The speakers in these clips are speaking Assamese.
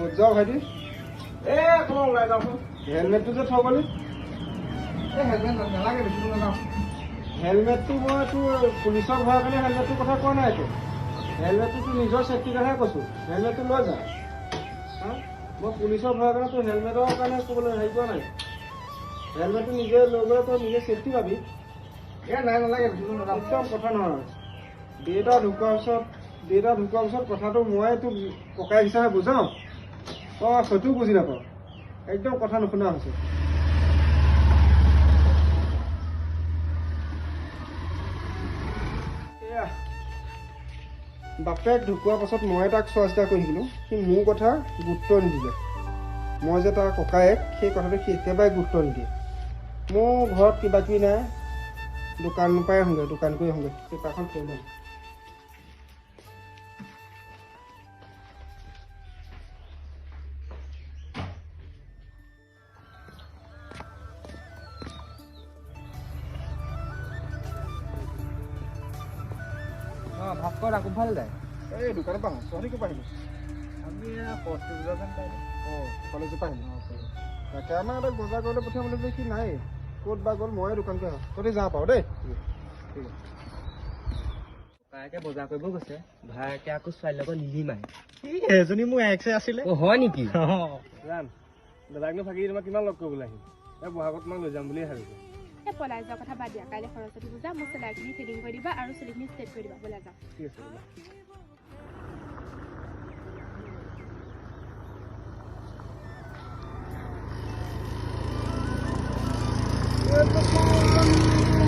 ক'ত যাওঁ ভাইটি? এই অকণমান ওলাই যাওঁচোন। হেলমেটটো যে থৈ গ'লি। এই হেলমেট নালাগে, বেছি দূৰ নাযাওঁ। হেলমেটটো মই তোৰ পুলিচৰ ভয়ৰ কাৰণে হেলমেটটোৰ কথা কোৱা নাই তোক। হেলমেটটো তোৰ নিজৰ চেফটিৰ কাৰণেহে কৈছোঁ, হেলমেটটো লৈ যা। হা, মই পুলিচৰ ভয়ৰ কাৰণে তোৰ হেলমেটৰ কাৰণে ক'বলৈ হেৰি কৰা নাই। হেলমেটটো নিজে লৈ গ'লে তই নিজে চেফটি পাবি। এই নাই, নালাগে, বেছি দূৰ নাযাওঁ। একদম কথা নহয়। দেউতা ঢুকোৱাৰ পিছত কথাটো মই তোক ককায়েক হিচাপে বুজাওঁ, তই সেইটোও বুজি নাপাৱ। একদম কথা নুশুনা হৈছে। এয়া বাপেক ঢুকোৱাৰ পাছত মই তাক চোৱা চিতা কৰি থাকিলোঁ, সি মোৰ কথা গুৰুত্ব নিদিলে। মই যে তাৰ ককায়েক, সেই কথাটো সি একেবাৰে গুৰুত্ব নিদিয়ে। মোৰ ঘৰত কিবা কিবি নাই, দোকানৰ পৰাই আহোঁগৈ, দোকান কৰি আহোঁগৈ। পেপাৰখন থৈ লওঁ। অঁ, ভাস্কৰ আকৌ ভাল যায়। এই দোকানৰ পৰা আহোঁ। তহঁতি ক'ৰ পৰা আহিলি? আমি সৰস্বতী পূজা যেন পাই। অঁ, কলেজৰ পৰা আহিলি? তাকে আমাৰ এটা বজাৰ কৰিবলৈ পঠিয়াম বুলি, সি নাই, ক'ত বা গ'ল। ময়ে দোকান কৰি আহোঁ, তহঁতি যা পাওঁ দেই। ঠিক আছে। ককায়েকে বজাৰ কৰিব গৈছে, ভায়েকে আকৌ ছোৱালীৰ লগত লিলি মাৰে। এজনী মোৰ এক্সে আছিলে। অ, হয় নেকি? জান, দাদাকনো ফাঁকি তোমাক কিমান লগ কৰিবলৈ আহিম? এই বহাগত তোমাক লৈ যাম বুলিয়ে ভাবিছোঁ। এই পলাই যোৱা কথা বাদ দিয়া। কাইলৈ সৰস্বতী পূজা। মোৰ চেলাউৰিখিনি থ্ৰেডিং কৰি দিবা আৰু চুলিখিনি ষ্ট্ৰেইট কৰি দিবা। ব'লা যাওঁ। ঠিক আছে, বোলা।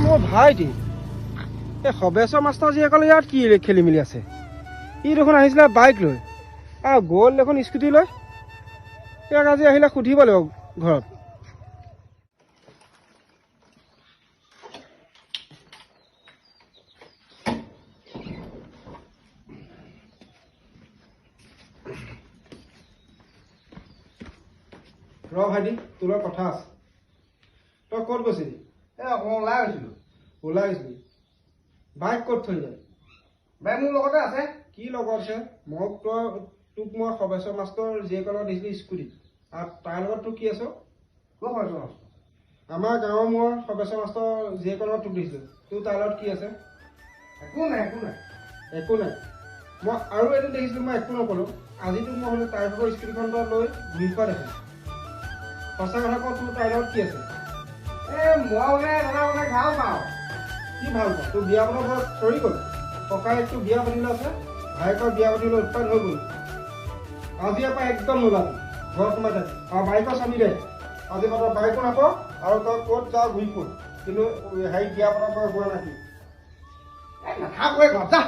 মোৰ ভাইটি এই সবেশ্বৰ মাষ্টৰ জীয়েকলে ইয়াত কি খেলি মেলি আছে? ই দেখোন আহিছিলে বাইক লৈ আৰু গ'ল দেখোন স্কুটি লৈ। ইয়াক আজি আহিলে সুধিব লাগিব ঘৰত। ৰ ভাইটি, তোৰ লগত কথা আছে। তই ক'ত গৈছিলি? এই অকণমান ওলাই গৈছিলোঁ। ওলাই গৈছিলি? বাইক ক'ত থৈ যায়? বাইক মোৰ লগতে আছে। কি লগত আছে? মোক তই তোক মই সবেশ্বৰ মাষ্টৰ জীয়েকৰ লগত দিছিলো স্কুটিত, আৰু তাৰ লগত তোৰ কি আছে? ক'ৰ সবেশ্বৰ মাষ্টৰ? আমাৰ গাঁৱৰ মোৰ সবেশ্বৰ মাষ্টৰ জীয়েকৰ লগত তোক দিছিলো। তোৰ তাৰ লগত কি আছে? একো নাই, একো নাই। একো নাই। মই আৰু এদিন দেখিছিলো, মই একো নক'লো। আজি তোক মই হ'লে তাইৰ ভাগৰ স্কুটিখন তই লৈ ঘূৰি ফুৰা দেখোন। সঁচা কথা কওঁ, তোৰ তাইৰ লগত কি আছে? এই মই মানে দাদা মানে ভাল পাওঁ। কি ভাল পাওঁ? তোৰ বিয়া পতাৰ ঘৰত চৰি গ'ল। ককায়েকটো বিয়া পাতিবলৈ আছে, ভায়েকৰ বিয়া পাতিবলৈ উৎপাত হৈ গ'ল। আজিৰ পৰা একদম নোলাবি, ঘৰত সোমাই থাক আৰু বাইকৰ চাবি দে। আজি পৰা তই বাইকো নাপাৱ আৰু তই ক'ত যাওঁ ঘূৰি ফুৰ, কিন্তু হেৰি বিয়া পতাৰ বয়স হোৱা নাই। এই নাথাকোৱে ঘৰত, যা।